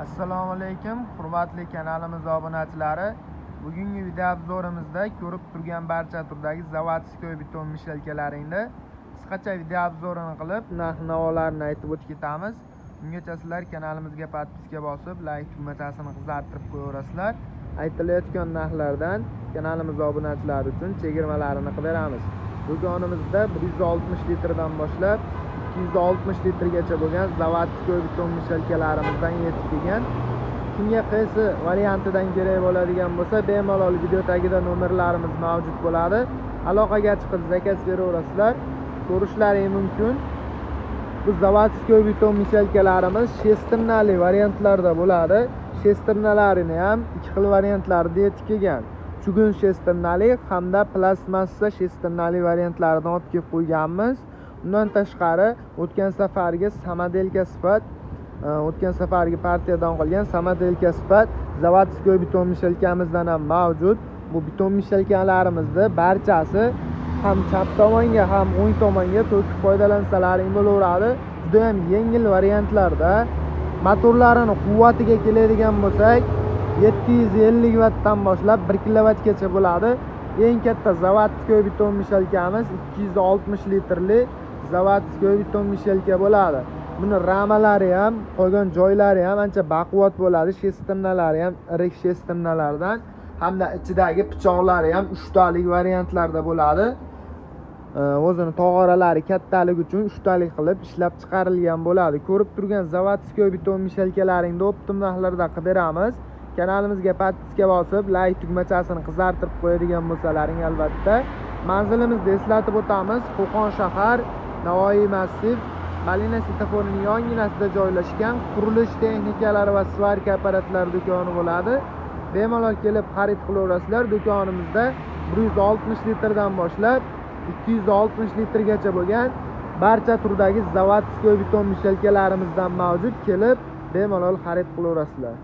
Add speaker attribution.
Speaker 1: Assalomu alaykum, hurmatli kanalimiz obunachilari. Bugungi video obzorimizda ko'rib turgan barcha turdagi заводской beton mishalkalaringni qisqacha video obzorini qilib, narx-navolarni aytib o'tib ketamiz. Ungacha sizlar kanalimizga podpiska bosib, like tugmachasini qizartirib qo'yaverasizlar. Aytilayotgan narxlardan kanalimiz obunachilari uchun chegirmalarini qilib beramiz. Do'konimizda 160 litrdan boshlab 260 litrgacha bo'lgan заводской beton mishalkalarimizdan yetib kelgan. Kimga qaysi variantidan kerak bo'ladigan bo'lsa, bemalol video tagida nomerlarimiz mavjud bo'ladi. Aloqaga chiqib zakaz beraverasizlar. Ko'rishlaring mumkin. Bu заводской beton mishalkalarimiz shesternali variantlarda bo'ladi. Shesternalarini ham ikki xil variantlarida yetib kelgan. Чугун shesternali hamda plastmassa shesternali variantlaridan olib kelib qo'yganmiz. Undan tashqari o'tgan safargi samodelka sifat, o'tgan safargi partiyadan qolgan samodelka sifat заводской beton mishalkamizdan ham mavjud. Bu beton mishalkalarimizni barchasi ham chap tomonga ham o'ng tomonga to'kib foydalansalaring bo'laveradi. Juda ham yengil variantlarda. Motorlarini quvvatiga keladigan bo'lsak, 750 vattdan boshlab 1 kilovatgacha bo'ladi. Eng katta заводской beton mishalkamiz 260 litrli заводской beton mishalka bo'ladi. Buni ramalari ham, qolgan joylari ham ancha baquvvat bo'ladi. Shesternalari ham irik shesternalardan hamda ichidagi pichoqlari ham 3 talik variantlarda bo'ladi. O'zini tog'oralari kattalik uchun 3 talik qilib ishlab chiqarilgan bo'ladi. Ko'rib turgan заводской beton mishalkalaringni optim narxlarda qilib beramiz. Kanalimizga podpiska bosib, like tugmachasini qizartirib qo'yadigan bo'lsalaring albatta. Manzilimizni eslatib o'tamiz. Qo'qon shahar, Navoiy massiv, Malina svetoforining yonginasida joylashgan qurilish texnikalari va svarka apparatlari do'koni bo'ladi. Bemalol kelib xarid qilaverasizlar. Do'konimizda 160 litrdan boshlab 260 litrgacha bo'lgan barcha turdagi заводской beton mishalkalarimizdan mavjud. Kelib bemalol xarid qilaverasizlar.